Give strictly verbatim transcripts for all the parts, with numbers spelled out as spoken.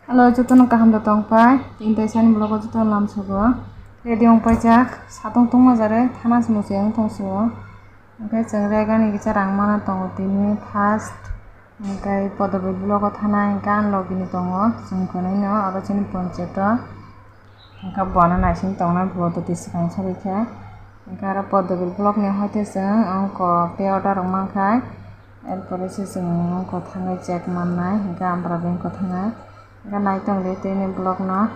Hello, jotono kaham da tongpai. Tini tai sani vlog o jotono lamsogo. Ready wngpaijak. Satung tungma jare thana se muchung wng tong sio. Hwnkhe chwng regani kisa rang mana tongo tini first. Hwnkhe Podobil block o thanai hwnkhe ani logi ni tongo. Chwng kwnwi no oro chini ponchayato. Hwnkhe bono naising tongnai bo toti swkang sori khe. Hwnkhe aro Podobil block ni hoite chwng wngkha pay order rok mankha. Erpore se chwng wngkha thangai check mannai. Hwnkhe Ambra bank o thangnai. Hwnkhe nai tongdi tini block no.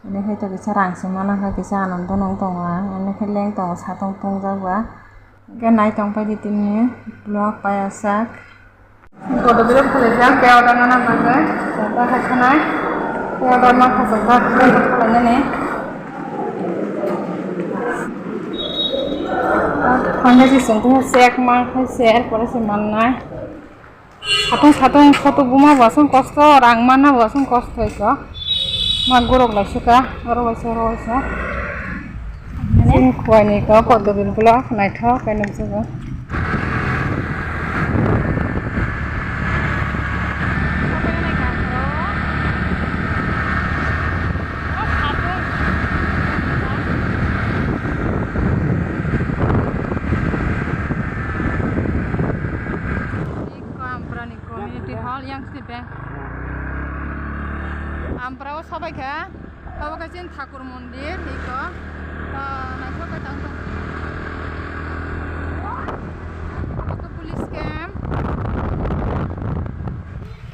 Ani hai to kisa rang se mano, hai kisa Anando no wng tongo ang. Ani khe leng tongo, satung tongjak ba. Hwnkhe nai tong pai di tini block payasak. Kodo bidok khwlaijak, tei order nana bagwi. Chwngta hai khanai. Tei order ma khasokjak, tei order khwlainani. Thangwi se chwng check man khai se, erpore se mannai. Satung satung photo buma bo aswk kosto, rang manna bo aswk kosto iko. Ma gorok lai suka, oro waisa, oro waisa. Chini khuaini iko Podobil block naithok khe nukjago. Iko Amprani Community hall yang sini bank. Ampra o sabai kha, abo khe chini Thakur mondir, iko, ah, naithok khe tang tong. Abo khe police camp.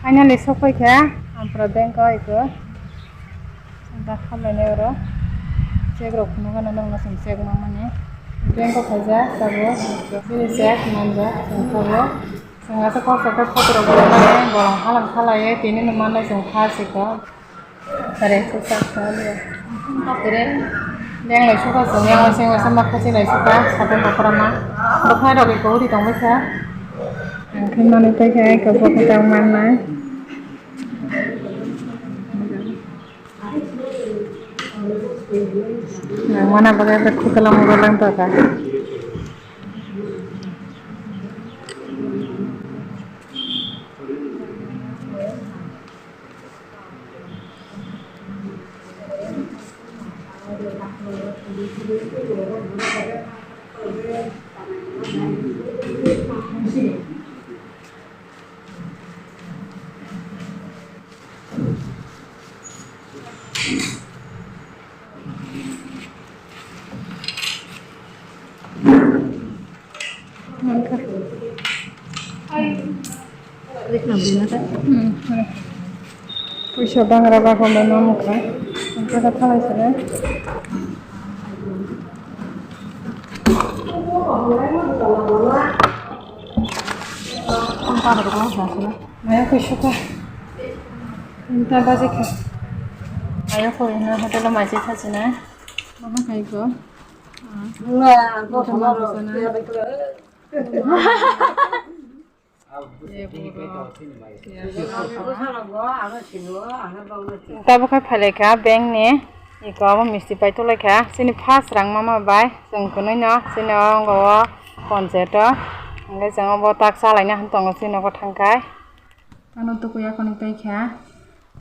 Finally sokpai kha Ampra bank o iko. Chwng ta khamlainai oro. Check rok phunuk gana nokno chwng check ma mani. Bank o khaijak tabuk. Chini check manjak chwng tabuk. Chwng aswk kosto khe photo rok bolai mani bolong halang khalaiwi tini no mannai chwng first iko. Are kwchak kha le. Tere bank lai suka chwng yang waisa yang waisa ma khachi lai suka satung rok kwbangma. Bwkhwnai rok iko uri tongbai kha. Ang khe manwi pai kha iko bwkhwtang mannai. Nang mana bagwi bai khutula mura lang taka. Puisa bangra ba hono nang kha. Ang kha kha thalai sene. Ang kha kha kha sene. Maya koi suka. Inta baje kha. Maya koi na hotel o mai se kha sene. Mama kai ko. Nga ko sama ro. Tabuk khe phailai kha bank ni iko abo misti pai tolai kha chini first rang mama bai chwng kwnwi no chini o wngkha o ponchayato hwnkhe chwng obo tak chalaina hinwi tongo chini nogo thangkhai. Ano tukui yakoni tei kha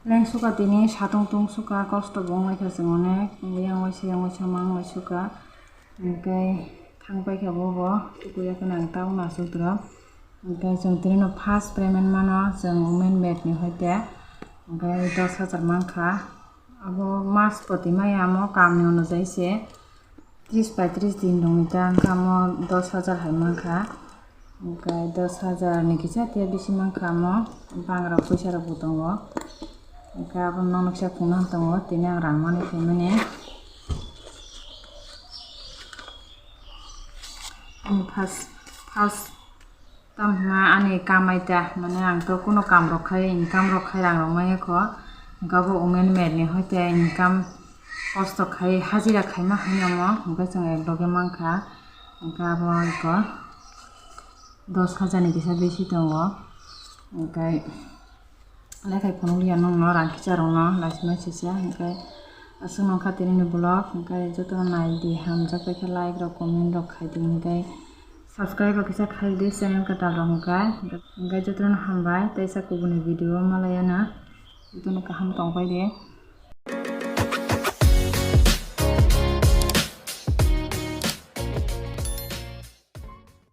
leng suka tini satung tung suka kosto bo wngkha chwng onek yang waisa yang waisa mang lai suka. Hwnkhe thang paikha bobo, tukuya kheno ang tabukno aswk rw. Hwnkhe chwng tini no first payment mano chwng women mart ni hoite. Hwnkhe dos hajar mankha. Abo mas poti maya amo kam ni onojai se tris paitris din rok ni ta wngkha, amo dos hajar hai mankha. Hwnkhe dos hajar ni kisa tia bisi mankha amo, bangrok puisa rok bo tongo. Hwnkhe abo noksa phunukna tongo, tini ang rang mani phaimani. Ani first, first tam hwnma ani kamai ta, mane ang to kuno kam rok khai, income rok khai rang rok maya kho. Hwnkhe abo women mart ni hoite income kosto khai, hajira khaima hai omo, hwnkhe chwng ek loge mankha. Hwnkhe abo eko. Dos hajar ni kisa bisi tongo, hwnkhe lekhai phunukliya nokno rang kisa rokno naisingno sisa, hwnkhe aswk nokha tini ni vlog, hwnkhe jotono naidi hamjak paikha like rok comment rok khaidi, hwnkhe subscribe rok kisa khaidi channel kwtal rok, hwnkhe, hwnkhe jotono hambai teisa kubuni video o malaiyana. Jotono kaham tongpai de.